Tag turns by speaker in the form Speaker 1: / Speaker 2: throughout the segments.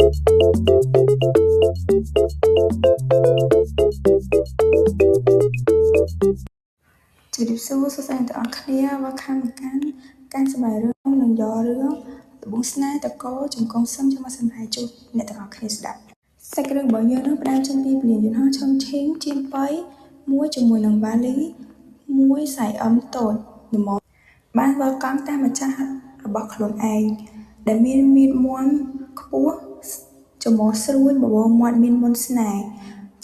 Speaker 1: ជម្រាបសួរសួស្តីអ្នកទាំងអស់គ្នា Welcome មកកាន់ការសម្រាយរឿងនិងយករឿងល្បួងស្នេហ៍តកោចង្គង់សឹមយកមកសម្រាយជូនអ្នកទាំងអស់គ្នាស្ដាប់សាច់រឿងរបស់យើងនឹងផ្ដើមចេញពីពលានយន្តហោះឆុងឈីងជាងប៉ីមួយជាមួយនឹងវ៉ាលីមួយសៃអឹមតូចល្មមបានវិលកង់តាមម្ចាស់របស់ខ្លួនឯងដែលមានមាឌមាំខ្ពស់ច្រមុះស្រួញបបូរមាត់មានមន្តស្នេហ៍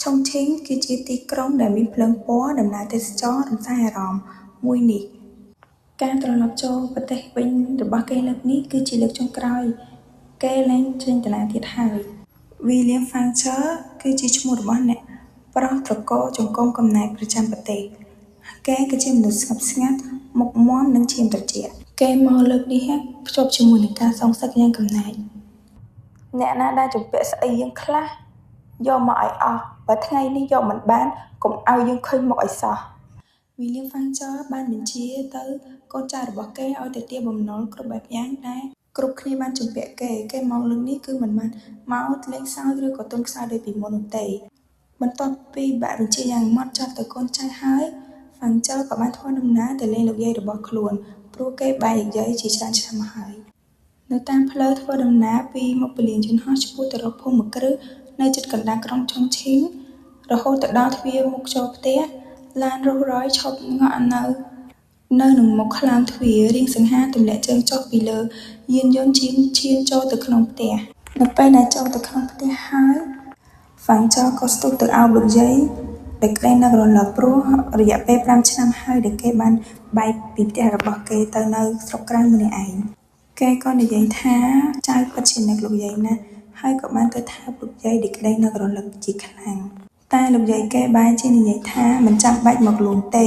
Speaker 1: ឆុងឈីងគឺជាទីក្រុងដែលមានភ្លើងពណ៌ដំណើរទេសចរណ៍រំសាយអារម្មណ៍មួយនេះការត្រឡប់ចូលប្រទេសវិញរបស់គេលើកនេះគឺជាលើកចុងក្រោយគេលែងចេញទៅណាទៀតហើយវីល្លៀមហ្វាងជើគឺជាឈ្មោះរបស់អ្នកប្រុសត្រកូលចង្គង់កំណែប្រចាំប្រទេសគេគឺជាមនុស្សស្ងប់ស្ងាត់មុខមាំនិងឈាមត្រជាក់គេមកលើកនេះភ្ជាប់ជាមួយនឹងការសងសឹកយ៉ាងកំណាចអ្នកណាដែលជំពាក់ស្អីយើងខ្លះយកមកឲ្យអស់បើថ្ងៃនេះយកមិនបានកុំឲ្យយើងឃើញមុខឲ្យសោះវីល្លៀមហ្វាងជើបានបញ្ជាទៅកូនចៅរបស់គេឲ្យទៅទារបំណុលគ្រប់បែបយ៉ាងដែលគ្រប់គ្នាបានជំពាក់គេគេមកលើកនេះគឺមិនបានមកលេងសើចឬក៏ទន់ខ្សោយដូចពីមុននោះទេបន្ទាប់ពីបាក់បញ្ជាយ៉ាងម៉ត់ចត់ទៅកូនចៅហើយហ្វាងជើក៏បានធ្វើដំណើរទៅលេងលោកយាយរបស់ខ្លួនព្រោះគេបែកលោកយាយជាច្រើនឆ្នាំមកហើយនៅតាមផ្លូវធ្វើដំណើរពីមុខពលានយន្តហោះឆ្ពោះទៅរកភូមិគ្រឹះនៅជិតកណ្ដាលក្រុងឆុងឈីងរហូតទៅដល់ទ្វារមុខចូលផ្ទះឡានរុះរយឈប់ងក់នៅនឹងមុខខ្លោងទ្វាររាងសង្ហាទម្លាក់ជើងចុះពីលើយានយន្តឈានចូលទៅក្នុងផ្ទះនៅពេលដែលចូលទៅក្នុងផ្ទះហើយហ្វាងចក៏ស្ទុះទៅអោបលោកយាយដោយក្តីនឹករលឹកព្រោះរយៈពេល5ឆ្នាំហើយដែលគេបានបែកពីផ្ទះរបស់គេទៅនៅស្រុកក្រៅម្នាក់ឯងគេក៏និយាយថាចៅពិតជានឹកលោកយាយណាស់ហើយក៏បានទៅថើបលោកយាយដោយក្តីនឹករលឹកជាខ្លាំងតែលោកយាយគេបែរជានិយាយថាមិនចាំបាច់មកលួងទេ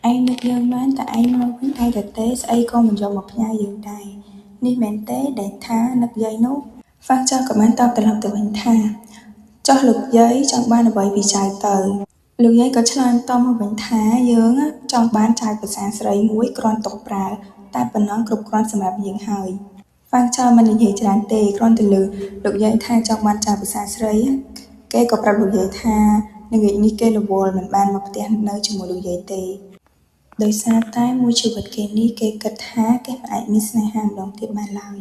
Speaker 1: ឯងនឹកយើងមែនតែឯងមកវិញឯងតែទេស្អីក៏មិនយកមកផ្ញើយើងដែរនេះមែនទេដែលថានឹកយាយនោះហ្វាងចៅក៏បានតបត្រឡប់ទៅវិញថាចុះលោកយាយចង់បានអ្វីពីចៅទៅលោកយាយក៏ឆ្លើយតបមកវិញថាយើងចង់បានចៅប្រសាស្រីមួយគ្រាន់ទុកប្រើតែប៉ុណ្ណឹងគ្រប់គ្រាន់សម្រាប់យើងហើយហ្វាងចៅមិននិយាយច្រើនទេគ្រាន់តែលើលោកយាយថាចង់បានចៅប្រសាស្រីគេក៏ប្រាប់លោកយាយថាល្ងាចនេះគេរវល់មិនបានមកផ្ទះនៅជាមួយលោកយាយទេដោយសារតែមួយជីវិតគេនេះគេគិតថាគេមិនអាចមានស្នេហាម្ដងទៀតបានឡើយ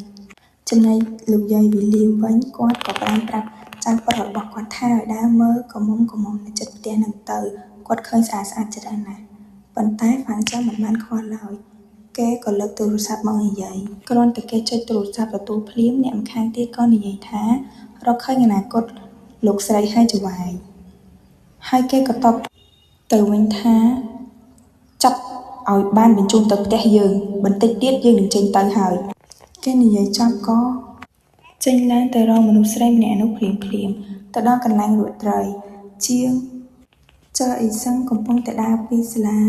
Speaker 1: ចំណែកលោកយាយវីល្លៀមវិញគាត់ក៏បានប្រាប់ចៅប្រុសរបស់គាត់ថាឲ្យដើរមើលកមុំនៅជិតផ្ទះនឹងទៅគាត់ឃើញស្អាតៗច្រើនណាស់ប៉ុន្តែហ្វាងចៅមិនបានខ្វល់ឡើយគេក៏លើកទូរស័ព្ទមកនិយាយគ្រាន់តែគេចុចទូរស័ព្ទទទួលភ្លាមអ្នកម្ខាងទៀតក៏និយាយថារកឃើញអនាគតលោកស្រីហើយចវាយហើយគេក៏តបទៅវិញថាចាប់ឲ្យបានបញ្ជូនទៅផ្ទះយើងបន្តិចទៀតយើងនឹងចេញទៅហើយគេនិយាយចប់ក៏ចេញឡានទៅរកមនុស្សស្រីម្នាក់នោះភ្លាមៗទៅដល់កន្លែងលក់ត្រីជាងចើអ៊ីសឹងកំពុងតែដើរពីសាលា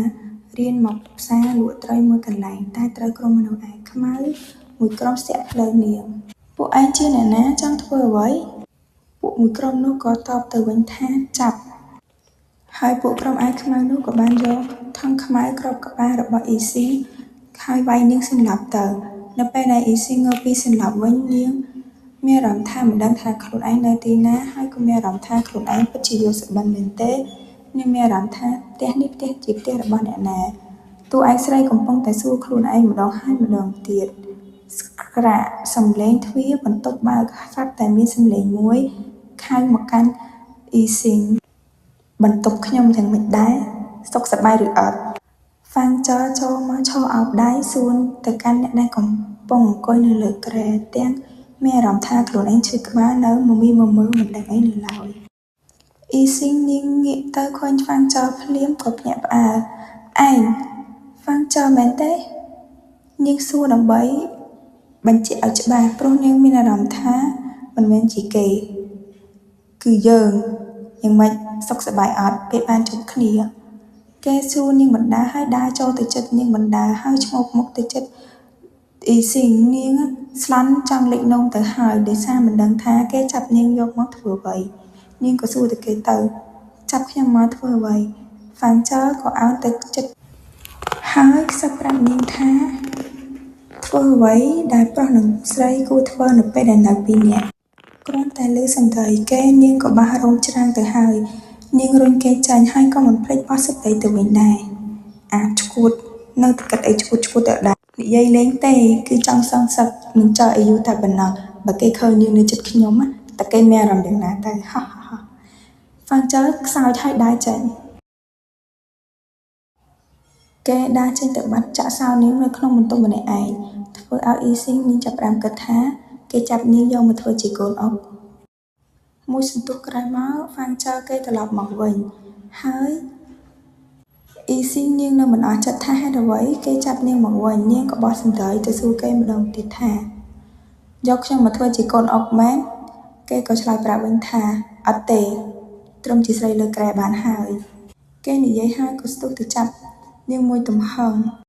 Speaker 1: រៀនមកផ្សារលក់ត្រីមួយកន្លែងតែត្រូវក្រុមមនុស្សអាវខ្មៅមួយក្រុមស្ទាក់ផ្លូវនាងពួកឯងជាអ្នកណាចង់ធ្វើអ្វីពួកមួយក្រុមនោះក៏តបទៅវិញថាចាប់ហើយពួកក្រុមអាវខ្មៅនោះក៏បានយកថង់ខ្មៅគ្របក្បាលរបស់អ៊ីស៊ីងហើយវាយនាងសន្លប់ទៅនៅពេលដែលអ៊ីស៊ីងងើបពីសន្លប់វិញនាងមានអារម្មណ៍ថាមិនដឹងថាខ្លួនឯងនៅទីណាហើយក៏មានអារម្មណ៍ថាខ្លួនឯងពិតជាយល់សុបិនមែនទេនាងមានអារម្មណ៍ថាផ្ទះនេះផ្ទះជាផ្ទះរបស់អ្នកណាតួឯកស្រីកំពុងតែសួរខ្លួនឯងម្ដងហើយម្ដងទៀតក្រាក់សំឡេងទ្វារបន្ទប់បើកស្រាប់តែមានសំឡេងមួយខៅមកកាន់អ៊ីស៊ីងបន្ទប់ខ្ញុំយ៉ាងម៉េចដែរសុខសប្បាយឬអត់ហ្វាងចើចូលមកឈរអោបដៃសួរទៅកាន់អ្នកដែលកំពុងអង្គុយនៅលើគ្រែទាំងមានអារម្មណ៍ថាខ្លួនឯងឈឺក្បាលនៅមមីមមើមិនដឹងអីនៅឡើយអ៊ីស៊ីងនាងងាកទៅឃើញហ្វាងចើភ្លាមក៏ភ្ញាក់ផ្អើលឯងហ្វាងចើមែនទេនាងសួរដើម្បីបញ្ជាក់ឲ្យច្បាស់ព្រោះនាងមានអារម្មណ៍ថាមិនមែនជាគេគឺយើងយ៉ាងម៉េចសុខសប្បាយអត់ពេលបានជួបគ្នាគេសួរនាងបណ្ដាហើយដើរចូលទៅចិត្តនាងបណ្ដាហើយឈ្មោះមុខទៅចិត្តអ៊ីស៊ីងនាងស្លន់ចង់លិចនោមទៅហើយដោយសារមិនដឹងថាគេចាប់នាងយកមកធ្វើអ្វីនាងក៏សួរទៅគេទៅចាប់ខ្ញុំមកធ្វើអ្វីហ្វាងចើក៏អោនទៅចិត្តហើយខ្សឹបប្រាប់នាងថាធ្វើអ្វីដែលប្រុសនិងស្រីគួរធ្វើនៅពេលដែលនៅពីរនាក់ គ្រាន់តែឮសម្ដីគេនាងក៏បះរោមច្រាំងទៅហើយ នាងរុញគេចេញ ហើយក៏មិនភ្លេចបោះសម្ដីទៅវិញដែរ អាឆ្កួត នៅតែគិតអីឆ្កួតៗដដែល និយាយលេងទេ គឺចង់សងសឹកនឹងចោលអីយូរតែប៉ុណ្ណោះ បើគេឃើញនាងនៅជិតខ្ញុំ តើគេមានអារម្មណ៍យ៉ាងណាទៅ ហោះហោះហ្វាងចើខ្សោយហើយដើរចេញ គេដើរចេញទៅបាត់ចាក់សោនាងនៅក្នុងបន្ទប់ម្នាក់ឯង ធ្វើឲ្យអ៊ីស៊ីងនាងចាប់ផ្ដើមគិតថា គេចាប់នាងយកមកធ្វើជាកូនអុក មួយសន្ទុះក្រោយមកហ្វាងចើគេត្រឡប់មកវិញ ហើយអ៊ីស៊ីងនាងនៅមិនអស់ចិត្តថាហេតុអ្វីគេចាប់នាងមកវិញ នាងក៏បោះសម្ដីទៅសួរគេម្ដងទៀតថា យកខ្ញុំមកធ្វើជាកូនអុកមែន គេក៏ឆ្លើយប្រាប់វិញថា អត់ទេ ត្រឹមជាស្រីលើគ្រែបានហើយ គេនិយាយហើយក៏ស្ទុះទៅចាប់នាងមួយទំហឹង